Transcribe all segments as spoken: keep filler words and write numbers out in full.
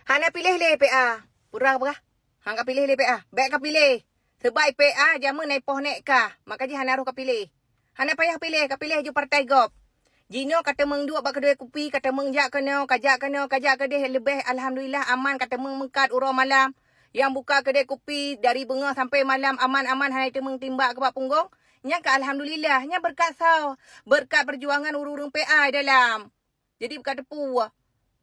Hana piléh lé P A. Peurah, peurah. Han ka piléh lé P A. Bèk ka piléh. Seubab P A jameun na ipoh nèk kah. Maka jih hana roh ka piléh. Hana payah piléh, ka piléh ju partai gob. Jinoe ka teumeung duek bak keudè kupi, ka teumeung jak keunoe, ka jak keunoe, ka jak keudeh, leubeh alhamdulillah aman, ka teumeung meukat uroe malam. Nyang buka keudè kupi dari beungoh sampai malam aman-aman, hana teumeung timbak keu bak punggong. Nyan ka alhamdulillah, nyan beureukat soe? Beureukat peujuangan ureueng-ureueng P A dalam. Jadi beuka teupeu.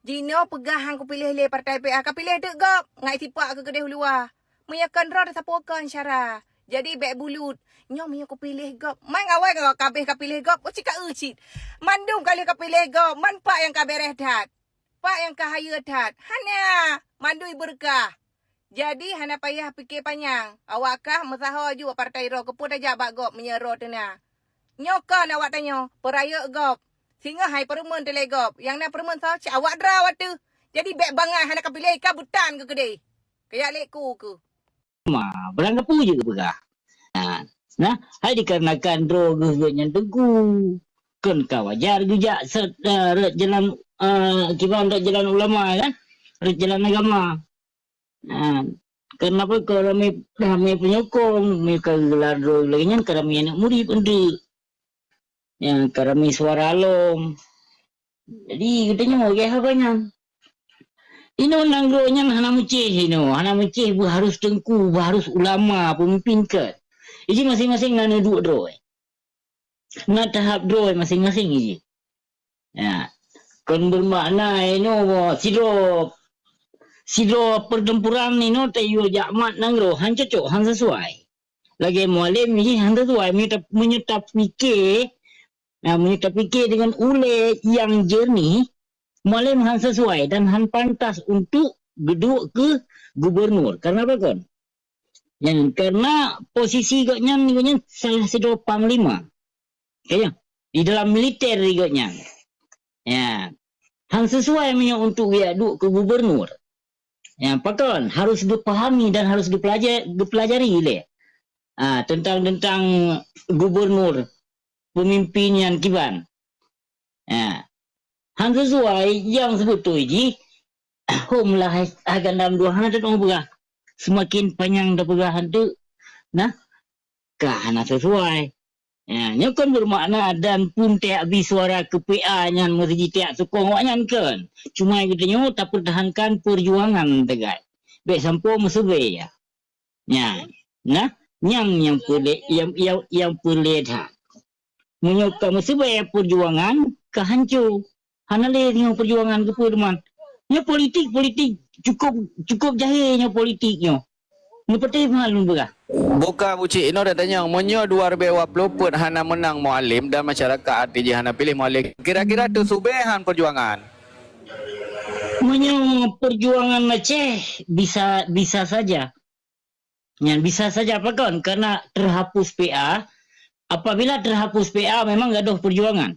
Jinoe peugah han kupiléh lé partai P A, ka piléh teuk gob, ngai sipak keu keudeh u luwa. Meunyoe kon droe teusapeue kon syara. Jadi bèk bulut. Nyoe meunyoe kupiléh gob, man awai ka kabeh ka piléh gob, oh cit ka eu cit. Mandum ka lheueh ka piléh gob, man pak nyang ka bèrèh that. Pak nyang ka hayeue that. Hana, mandum beureukat. Jadi hana payah pike panyang. Awak kah meusaho ju bak partai droe keupeue tajak bak gob meunyoe droe teuna. Nyoe kon awak tanyoe, peurayeuk gob. Singoh hai peureumeun teulée gob. Nyang na peureumeun saho cit awak droe watèe. Jadi bèk bangai hana ka piléh ka beutan keu keudeh. Kajak lé ku keuh. Ma, barang kapeue jeuet geupeugah. Ha, nah, hai dikarenakan droe geuh geuh nyan teungku. Kon ka wajar geujak se-, eh, rot jalan, eh, kiban rot jalan ulama kan? Rot jalan agama. Ha, keunapa keu ramé, ramé penyokong, meunyoe ka geugeula droe lagèe nyan ka ramé aneuk murit eunteuk. Nyan ka ramé suara lom. Jadi geutanyoe lagèe haba nyan. Inoe nanggroe nyan hana meucéh inoe, hana meucéh beuharus teungku, beuharus ulama, peumimpin keu. Jadi maséng-maséng na neuduek droe. Na tahap droe maséng-maséng jih. Ya. Kon beumakna inoe sidroe, sidroe peutempuran inoe tayue jak mat nanggroe han cocok, han sesuai. Lagèe Mualem jih han sesuai, meunyoe ta-, meunyoe tapike, nah, meunyoe tapike deungon ulèe nyang jernih, Mualem han sesuai dan han pantas untuk geuduek keu gubernur. Karena apa kon? Nyan, karena posisi gobnyan, gobnyan salah sidroe panglima. Ka nyo, di dalam militer di gobnyan. Ya. Han sesuai meunyoe untuk geujak duek keu gubernur. Ya, pakon harus geupahami dan harus geupelaja-, geupelajari lé. Ah, tentang, tentang gubernur, pemimpin nyan kiban. Ha. Han sesuai nyang seubeutôi jih, hom lah hai, hai gandam dua hana teungoh peugah. Seumaken panyang tapeugah hantu, nah, ka hana sesuai. Ha, nyoe kon beumakna dan pun teuak bi suara keu P A nyan meuseuji teuak sukong awaknyan kon. Cuma geutanyoe tapeutahankan peujuangan teugai. Bèk sampoe meuseubé ya. Nyan, nah, nyang, nyang peureulèe, nyang, nyang, nyang peureulèe that. Meunyoe ka meuseubé peujuangan, ka hanco. Hana lé nyoe peujuangan keupeue teuma. Nyoe politik, politik cukup, cukup jahé nyoe politik nyoe. Nyoe peutéh meuhan lôn peugah. Buka Abu Cik, inoe tatanyong, meunyoe dua ribèe dua ploh peuet hana meunang Mualem dan masyarakat até jih hana piléh Mualem, kira-kira teusubé han peujuangan? Meunyoe peujuangan Aceh bisa, bisa saja. Nyan bisa saja pakon, karena terhapus P A. Apabila terhapus P A, memang gadoh perjuangan.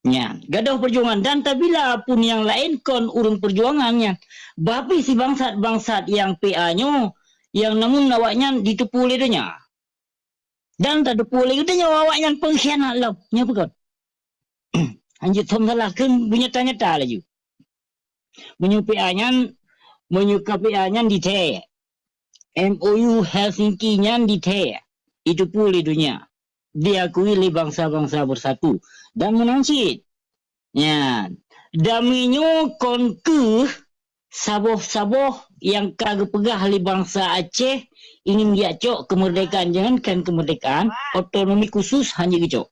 Nyan, gadoh perjuangan. Dan tabila pun nyang laén kon ureueng perjuangan nyan, bah pih si bangsat-bangsat nyang P A nyoe, nyang namun awaknyan diteupeu lé donya. Dan tateupeue lé geutanyoe awaknyan pengkhianat lom. Nyoe peugah. Hanjeuet thom salah kheun beunyata-nyata laju. Meunyoe P A nyan, meunyoe ka P A nyan dithèe, M O U Helsinki nyan dithèe, jiteupeue lé donya, diakui lé bansa-bansa beusatu dan meunang cit. Nyan, damé nyoe kon kheueh saboh-saboh nyang ka geupeugah lé bansa Aceh ingin geujak cok keumeurdekaan, jangankan keumeurdekaan, otonomi khusus hana geucok.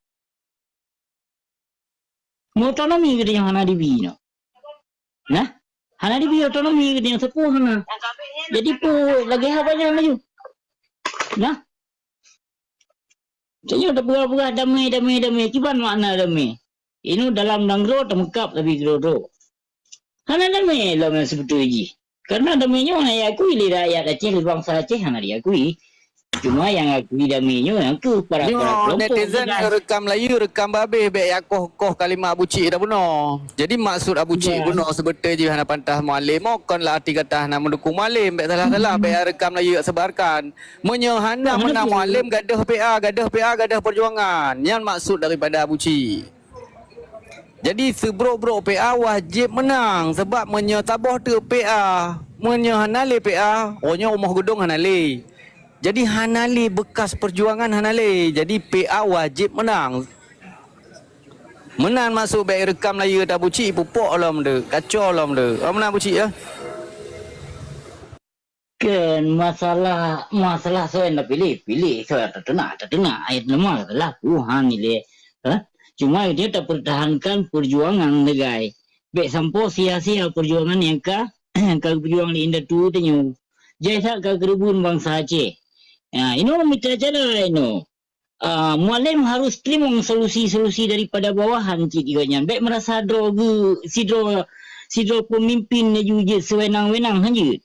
Meuotonomi geutanyoe hana dibi nyoe. Nah, hana dibi otonomi geutanyoe sapeue hana. Jadi peue lagèe haba nyan laju. Nah, tanyoe tapeugah-peugah damé, damé, damé. Kiban makna damé? Inoe dalam nanggroe tameukab tapi keudroe-droe. Hana damé lom nyang seubeutôi jih. Karena damé nyoe hana jiakui lé rakyat Aceh, lé bansa Aceh hana diakui. Cuma nyang akui damé nyoe nyang keuh para-para kelompok netizen peugah. Rekam layu, rekam babeh, bèk jak koh-koh kalimat Abu Cik dah bunoe. Jadi maksud Abu Cik bunoe seubeutôi jih hana pantas Mualem. Kon lah arti kata hana meudukung Mualem, bèk salah-salah, bèk rekam layu jak sebarkan. Meunyoe hana meunang Mualem, gadoh P A, gadoh P A, gadoh perjuangan. Nyan maksud daripada Abu Cik. Jadi seubrok-brok P A wajéb meunang, sabab meunyoe saboh teuk P A, meunyoe hana lé P A, oh nyoe rumoh geudong hana lé. Jadi hana lé beukas peujuangan hana lé. Jadi P A wajéb meunang. Meunan maksud bék ireukam layeue ta Abu Chik pupok lom deuek, kacau lom deuek. Oh, meunan Abu Chik ya. Kan masalah, masalah soe nyang piléh, piléh soe nyang teunak, teunak. Ayat nama adalah Tuhan ilée. Ha? Cuma dia tapertahankan perjuangan negai. Bék sampoe sia-sia perjuangan nyang ka, nyang ka geupeurjuang lé indatu tanyoe. Jai that ka keureubeuen bansa Aceh. Ya, inoe mita cara inoe. Ah, Mualem harus teurimong solusi-solusi daripada bawahan cit gobnyan. Bék meurasa droe geu sidroe, sidroe peumimpin laju jeuet seuwenang-wenang han jeuet.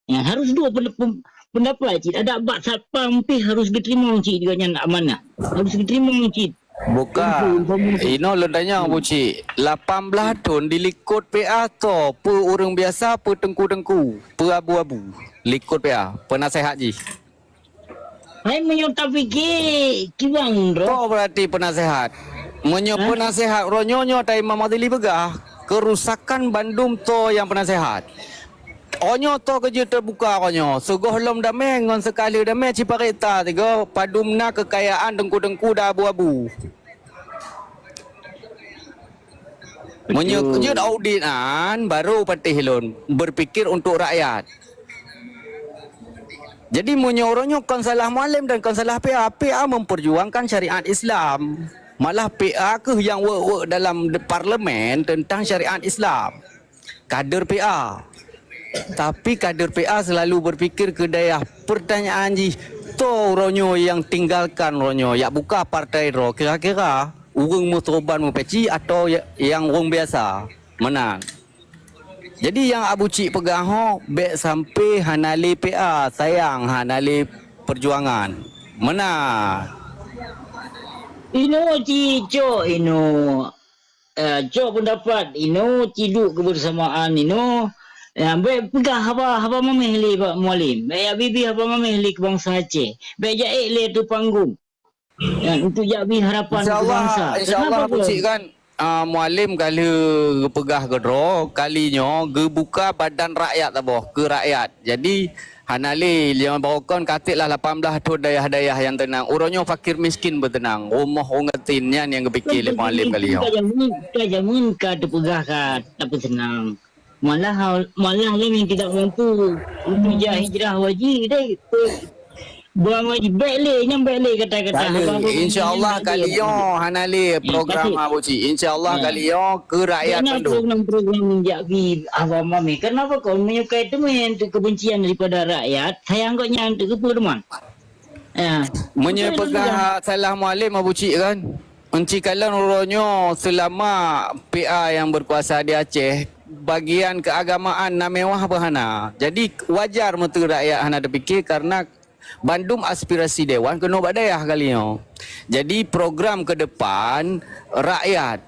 Ya, harus dua pen- pen- pendapat cit. Adak bak satpam pih harus geuteurimong cit gobnyan amanah. Harus geuteurimong cit. Bukan. Info-, info-, Inoe lôn tanyong Abu Chik, lapan blaih thon dilikot P A toh, peue ureuëng biasa, peue teungku-teungku, peue abu-abu, likot P A, peunasehat jih. Hai meunyoe tapike kiban droe. Toh berarti peunasehat. Meunyoe Hah? Peunasehat uroe nyoe nyoe ta Imam Adli peugah, kerusakan bandum toh nyang peunasehat. Oh nyoe toh keujeuet teubuka oh nyoe. Sigohlom damé ngon seukaleuh damé ciparek ta sigoe padum na keukayaan teungku-teungku dan abu-abu. Meunyoe Betul. Keujeuet audit an, baru patéh lôn berpikir untuk rakyat. Jadi meunyoe uroe nyoe kon salah Mualem dan kon salah P A, P A memperjuangkan syariat Islam. Malah P A keuh nyang weuek-weuek dalam de- parlemen tentang syariat Islam. Kader P A. Tapi kader P A selalu berpikir ke dayah. Pertanyaan jih, toh uroe nyoe nyang tinggalkan uroe nyoe, yak buka partai droe kira-kira ureuëng meutoban meupeci atau ya- nyang ureuëng biasa? Meunan. Jadi nyang Abu Chik peugah ho, bék sampai hana lé P A, sayang hana lé perjuangan. Meunan. Inoe cicok inoe. Eh, cok pendapat inoe, ciduk kebersamaan inoe. Ya, bék peugah haba, haba mameh lé bak Mualem. Bék yak bibi haba mameh lé keu bansa Aceh. Bék jak ék lé ateueh panggong. Ya, untuk jak bri harapan keu bansa. Insya Allah, insya Allah Abu Chik kan, ah, Mualem ka lheueh geupeugah keudroe, kali nyoe geubuka badan rakyat saboh keu rakyat. Jadi hana lé, lima barokon katik lah lapan blaih thon dayah-dayah nyang teunang. Uroe nyoe fakir miskin beuteunang. Rumoh ureuëng gasien nyan nyang geupike lé Mualem kali nyoe. Ka jameun, ka jameun ka teupeugah ka tapeuseunang. Malah, malah lom nyang tidak mampu untuk jak hijrah wajib deh. Buang wajib. Bék lé, nyan bék lé kata-kata. Insya Allah kali nyoe hana lé program Abu Chik. Insya Allah kali nyoe keu rakyat bandum. Program-program jak bi awam mami. Kenapa kau menyukai teman untuk kebencian daripada rakyat? Sayang kau nyan untuk keperumahan. Ya. Meunyoe peugah salah Mualem Abu Chik kan? Enci kalon uroe nyoe seulama P A nyang berkuasa di Aceh, bagian keagamaan na mewah beuhana. Jadi wajar meuteun rakyat hana teupike karena bandum aspirasi dewan keunoe bak dayah kali nyoe. Jadi program ke depan rakyat,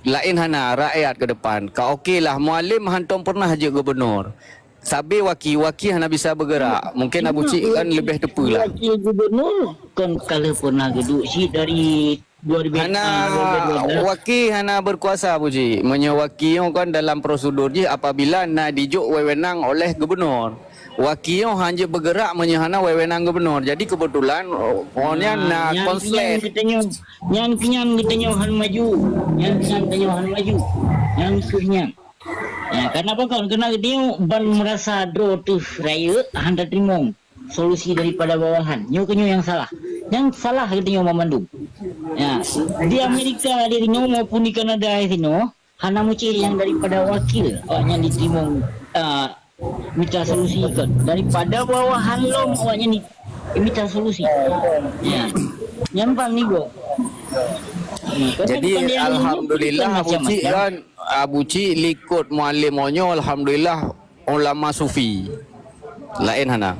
laén hana rakyat ke depan. Ka oke lah, Mualem hantom pernah jeuet gubernur. Sabe waki, waki hana bisa bergerak. Mungkin Abu Chik kan lebih teupeu lah. Waki gubernur kan kalau pernah geduk sih dari dua ribu. Hana, waki hana berkuasa Abu Chik. Meunyoe waki nyoe kan dalam prosedur jih apabila na dijok wewenang oleh gubernur. Waki nyoe hana bergerak meunyoe hana wewenang gubernur. Jadi kebetulan oh, oh, nyan na konslet. Nyan kenyan geutanyoe han maju. Nyan kenyan geutanyoe han maju. Nyan keuh nyan. Ya, kenapa kau kena geutanyoe ban merasa droe teuh rayeuk han tateurimong solusi daripada bawahan. Nyoe keuh nyoe nyang salah. Nyang salah geutanyoe ban mandum. Ya, di Amerika di sinoe maupun di Kanada di sinoe hana meucit nyang daripada wakil awaknyan jiteurimong, ah, mita solusi ikot. Daripada bawahan lom awaknyan jimita solusi. Ya. Nyan ban nigo. Jadi alhamdulillah Abu Chik kan, Abu Chik likot Mualem nyoe alhamdulillah ulama sufi. Laén hana.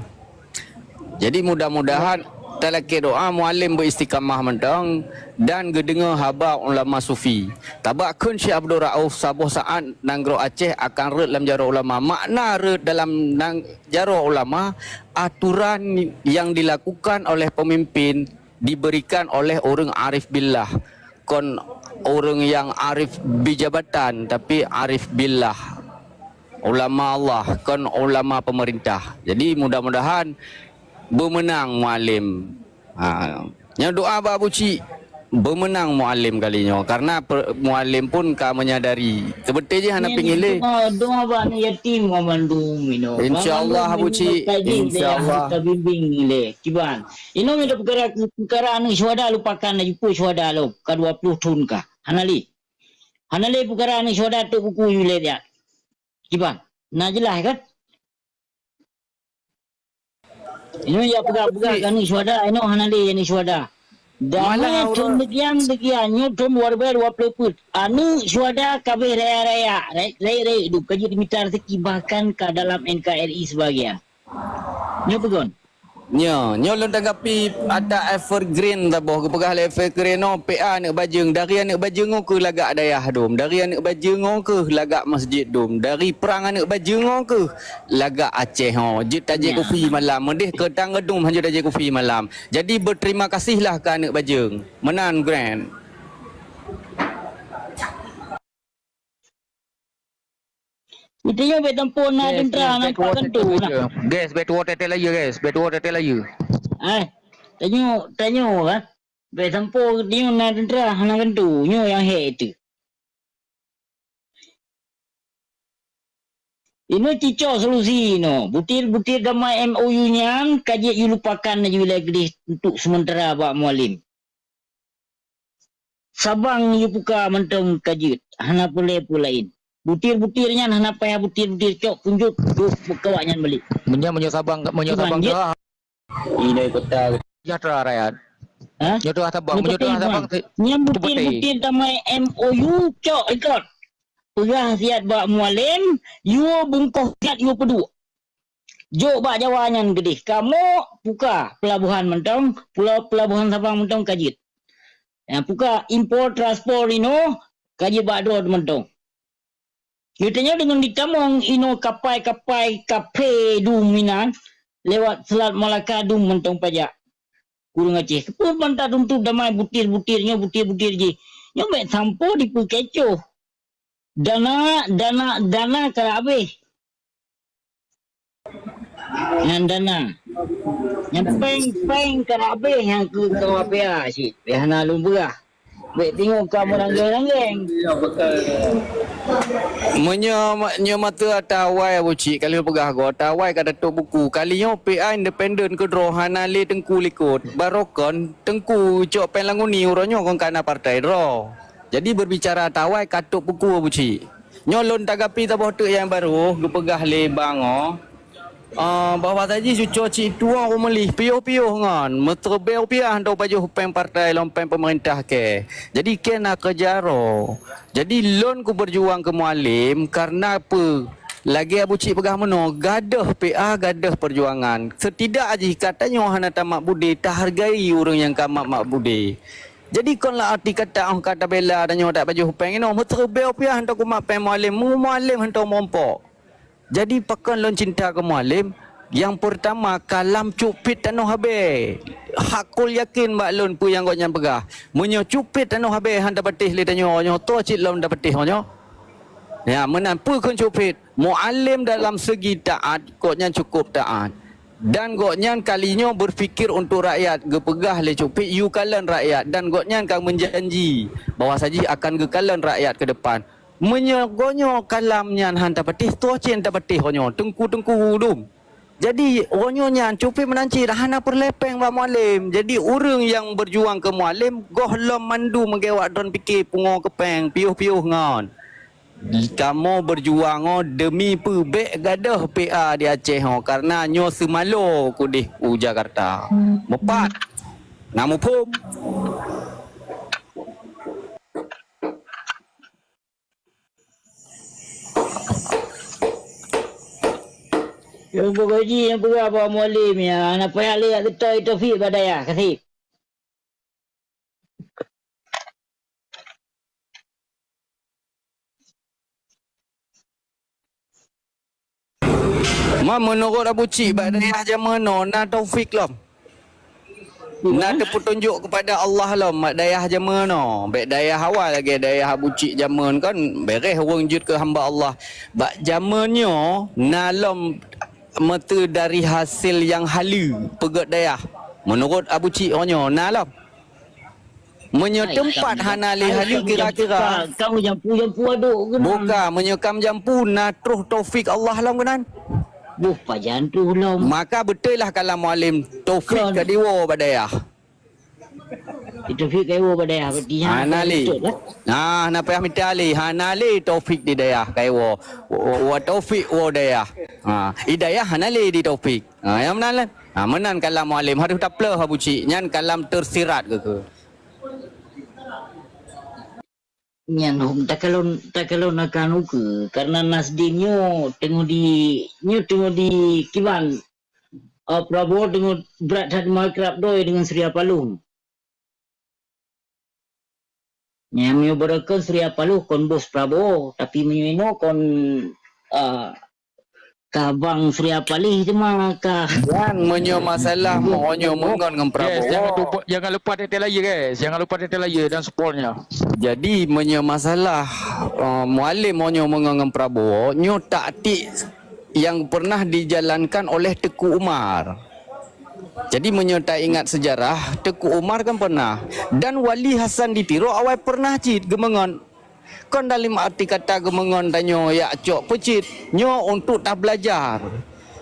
Jadi mudah-mudahan talakée doa Mualem beristiqamah mantong dan geudeungoe haba ulama sufi. Tabak kheun Syekh Abdul Rauf saboh saát nanggroe Aceh akan rhot lam jaroe ulama. Makna rhot dalam nang jaroe ulama, aturan yang dilakukan oleh pemimpin diberikan oleh ureuëng arif billah. Kon ureuëng nyang arif bijabatan, tapi arif billah. Ulama Allah, kon ulama pemerintah. Jadi, mudah-mudahan beumeunang Mualem. Ha. Nyoe doa bak Abu Cik, beumeunang Mualem kali nyoe, karena pe-, Mualem pun ka menyadari. Sebeutôi jih hana pingin lé. Doa, doa bak aneuk yatim ngon mandum inoe. Insya Allah, Abu Cik. Insya Allah. Tabimbing lé. Kiban. Inoe meunyoe peukara, peukara aneuk syuhada lupakan laju, peue syuhada lom, ka dua puluh thon ka. Hana lé. Hana lé peukara aneuk syuhada tok buku yue lé nyan. Kiban. Na jeulaih kan? Inoe ya peugah-peugah keu aneuk syuhada, inoe hana lé aneuk syuhada. Damai thon deugian-deugian, nyoe thon dua ribu dua puluh peuet. Aneuk syuhada ka abéh raya-raya, rayeuk-rayeuk dum ka jeuet mita raseuki bahkan ka dalam N K R I sebagian. Nyoe peue kon? Nyoe, nyoe lôn tanggapi ata Evergreen saboh geupeugah lé Evergreen nyoe P A aneuk bajeueng, dari aneuk bajeueng ngon keuh lagak dayah dum, dari aneuk bajeueng ngon keuh lagak masjid dum, dari prang aneuk bajeueng ngon keuh lagak Aceh ho, jeuet tajép kupi malam. Meudeh keu tang geudum hanjeuet tajép kupi malam. Jadi, berterima kasihlah keu aneuk bajeueng. Meunan, Grand. Tanyoe bèk tampô na teuntra, nampak keutu na. Guys, bèk tuwoe teuntèe laju, guys. Bèk tuwoe teuntèe laju. Ai, tanyoe, tanyoe, ha? Bèk tampô tanyoe na teuntra, hana keutu. Nyoe nyang hék teuh. Inoe cicok solusi inoe. Butir-butir damai M O U nyan ka jeuet yue lupakan laju ilèe keudeh untuk sementara bak Mualem. Sabang yue buka mantong ka jeuet, hana peureulèe peue laén. Butir-butir nyan hana payah butir-butir, cok punjot, duek beuka awak nyan balek. Meunyoe, meunyoe Sabang, meunyoe Sabang jeuet. Inoe kota sejahtera rakyat. Ha? Nyoe teuh Sabang, meunyoe teuh Sabang, nyan butir-butir damai M O U, cok likot. Peugah siat bak Mualem, yue bungkôh siat yue peuduek. Jok bak Jawa nyan keudeh. Kamoe buka peulabohan mantong, pula-, peulabohan Sabang mantong ka jeuet. Ya, buka impor transpor inoe ka jeuet bak droe mantong. Geutanyoe deungon ditamong inoe kapai-kapai kaphé dum inan lewat Selat Malaka dum mantong pajak. Ureuëng Aceh, keupeue ban tatuntot damai butir-butir nyoe, butir-butir jih? Nyoe bèk sampoe dipeukecoh. Dana, dana, dana ka habéh. Nyan dana. Nyan péng-péng ka habéh nyang keu kawa pia cit. Pih hana lôn peugah. Bèk tingoh ka meuranggeng-ranggeng. Meunyoe ma-, nyoe mata ata awai Abu Cik, kali peugah goe, ata awai ka tatok buku. Kali nyoe P A independen keudroe hana lé teungku likot. Barokon teungku cok péng languni uroe nyoe kon ka na partai droe. Jadi berbicara ata awai ka tok buku Abu Cik. Nyoe lôn tanggapi saboh teuk nyang barô geupeugah lé Bang O, ah, bahwa saji cuco cit tuwoe rumeulih piôh-piôh ngon meuteubée rupiah hana pajoh péng partai lom péng peumeurintah kée. Jadi kée na keureuja droe. Jadi lôn kubeujuang keu Mualem kareuna peue? Lagée Abu Cik peugah meunoe, gadôh P A, gadôh peujuangan. Seutidak jih geutanyoe hana tamat budé, tahargai ureuëng nyang ka mat-mat budé. Jadi kon lam arti kata óh ka tabela tanyoe dak pajoh péng inoe, meuteubée piah hantom kumat péng Mualem, Mualem hantom meurumpok. Jadi pakon lôn cinta keu Mualem? Nyang peurtama, kalam cukpit tanoh habée. Hakul yakin bak lôn peue nyang gobnyan peugah. Meunyoe cukpit tanoh habée han tapatéh lé tanyoe nyoe, toh cit lom tapatéh nyoe. Ya, meunan peue kheun cukpit? Mualem dalam segi taát, gobnyan cukup taát. Dan gobnyan kali nyoe berpikir untuk rakyat, geupeugah lé cukpit, yue kalon rakyat, dan gobnyan ka meujanji bahwa saji akan geukalon rakyat keu depan. Meunyoe gonyoe kalam nyan han tapatéh, toh cit han tapatéh gonyoe, teungku-teungku dum. Jadi, gonyoe nyan cukpit meunan cit hana peureulée péng bak Mualem. Jadi, ureuëng nyang beujuang keu Mualem, gohlom mandum meugewak droen pike pungo keu péng, piôh-piôh ngon. Kamoe beujuang ngon demi peubék gadôh P A di Aceh nyoe, kareuna nyoe seumalo keudeh u Jakarta. Mupat. Na muphom. Nyang peugaji nyang peugah bak Mualem nyan, hana payah lé jak geutôi Taufik bak dayah, kaseb. Ma meunurot Abu Cik bak dayah jamén nyoe na Taufik lom. Na teupeutunjuk keupada Allah lom bak dayah jameun nyoe. Bék dayah awai lagée dayah Abu Cik jameun kan, beureh ureuëng jeuet keu hamba Allah. Bak jameun nyoe na lom meuteu dari hasil nyang haleue peugét dayah. Meunurot Abu Cik nyoe na lom. Meunyoe teumpat hana lé haleue kira-kira. Kamu jampu-jampu aduk keunan. Buka, meunyoe kam jampu na troh taufik Allah lom keunan. Buh pajan troh lom. Maka beutôi lah kalam mualem taufik ka diwoe bak dayah. Taufik ka diwoe bak dayah berarti. Hana lé. Nah, na payah mita lé. Hana lé taufik di dayah ka diwoe. Wa taufik woe dayah. Ha, hidayah hana lé di taufik. Ha, nyang meunan lah. Ha, meunan kalam mualem harus tapleuh Abu Cik. Nyan kalam tersirat ke ke. Nyan hom takalon takalon akan ukeue karena Nasdin nyoe teungoh di nyoe teungoh di kiban, eh, Prabowo teungoh brat that meuakrab doi deungon Surya Paloh. Nyang meunyoe barokon Surya Paloh kon bos Prabowo, tapi meunyoe inoe kon, eh, Ka bang Surya Paloh teuma ka. Dan meunyoe masalah meunyoe meungon ngon Prabowo. Guys, jangan lupa, jangan lupa tete lagi guys. Jangan lupa tete lagi dan supportnya. Jadi meunyoe masalah uh, Mualem meunyoe meungon ngon Prabowo, nyoe taktik yang pernah dijalankan oleh Teuku Umar. Jadi meunyoe tak ingat sejarah, Teuku Umar kan pernah. Dan Wali Hasan di Tiro awai pernah cit geumeungon. Kon dalam arti kata geumeungon tanyoe yak cok peucit nyoe untuk tabelajar.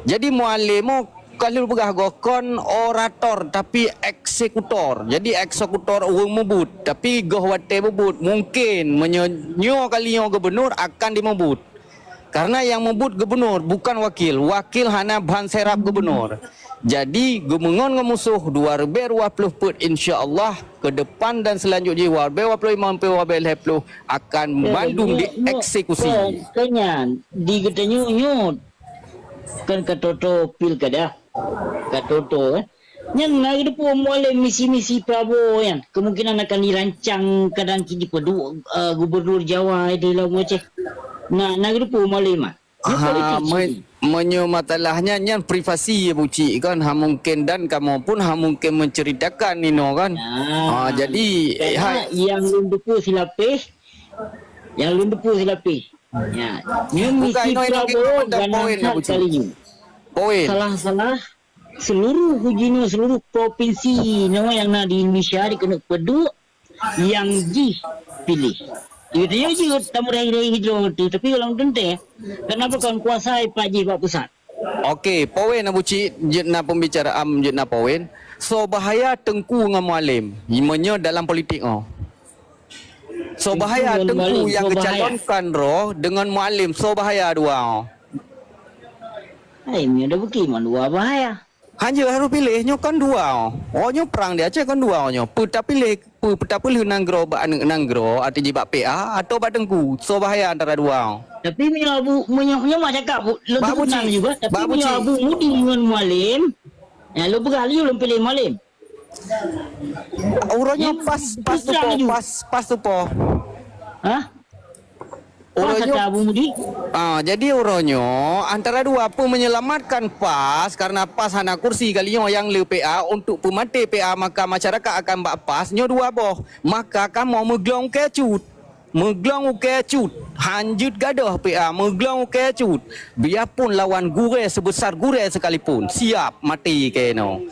Jadi mualem oh ka lheueh peugah goh kon orator tapi eksekutor. Jadi eksekutor ureuëng meubuet, tapi goh watée meubuet mungkin meunyoe nyoe kali nyoe gubernur akan dimeubuet. Karena nyang meubuet gubernur bukan wakil, wakil hana ban serap gubernur. Jadi geumeungon ngon musoh dua ribu dua puluh peuet insya Allah ke depan dan selanjutnya dua ribu dua puluh lima sampai dua ribu lima puluh akan mandum dieksekusi. Kenyan di geutanyoe nyoe kan katoto pilkada, katoto eh. Nyan na geuteupeue mulai misi-misi Prabowo nyan kemungkinan akan dirancang kadang cit jipeuduek uh, gubernur Jawa di Labuan Aceh. Na na geuteupeue mulai mah. Ha, meunyoe masalahnya nyan privasi ya bucik kan ha mungkin dan kamu pun ha mungkin menceritakan nino kan. Ha jadi hai yang lôn duku silapeh. Yang lôn duku silapeh. Ya. Nyoe misi Prabowo ganang that kali nyoe. Poin. Salah-salah seluruh hujinoe seluruh provinsi nyoe yang na di Indonesia dikeuneuk peuduek yang jih piléh. Itu dia je tamu dari dari hidro tu. Tapi kalau tentang kenapa kawan kuasa Pak Jih bak pusat? Okey, poin Abu Cik jeuet na pembicaraan jeuet na poin. So bahaya tengku ngon mualem. Meunyoe dalam politik oh. So bahaya tengku yang kecalonkan roh dengan mualem so bahaya dua oh. Hai, meunyoe dah bukti mandua bahaya. Hanya harus pilih nyoe kan dua. Oh nyoe perang di Aceh kan dua nyoe. Peta pilih peta pilih nanggroe bak aneuk nanggroe atau jibak P A atau bak tengku. So bahaya antara dua. Tapi meunyoe Abu meunyoe meunyoe mak cakap lôn teupeunang juga. Tapi meunyoe Abu Mudi ngon Mualem, ya lôn peugah laju lôn pilih Mualem. Uroe nyoe pas pas tu pas pas tu po. Hah? Uroe nyoe. Ah, jadi uroe nyoe antara dua peue menyelamatkan pas karena pas hana kursi kali nyoe yang le P A untuk peumaté P A maka masyarakat akan bak pas nyoe dua boh. Maka kamoe meuglong kecut. Meuglong ukecut. Hanjut gadoh P A meuglong ukecut. Biarpun lawan gurée sebesar gurée sekalipun siap mati keno.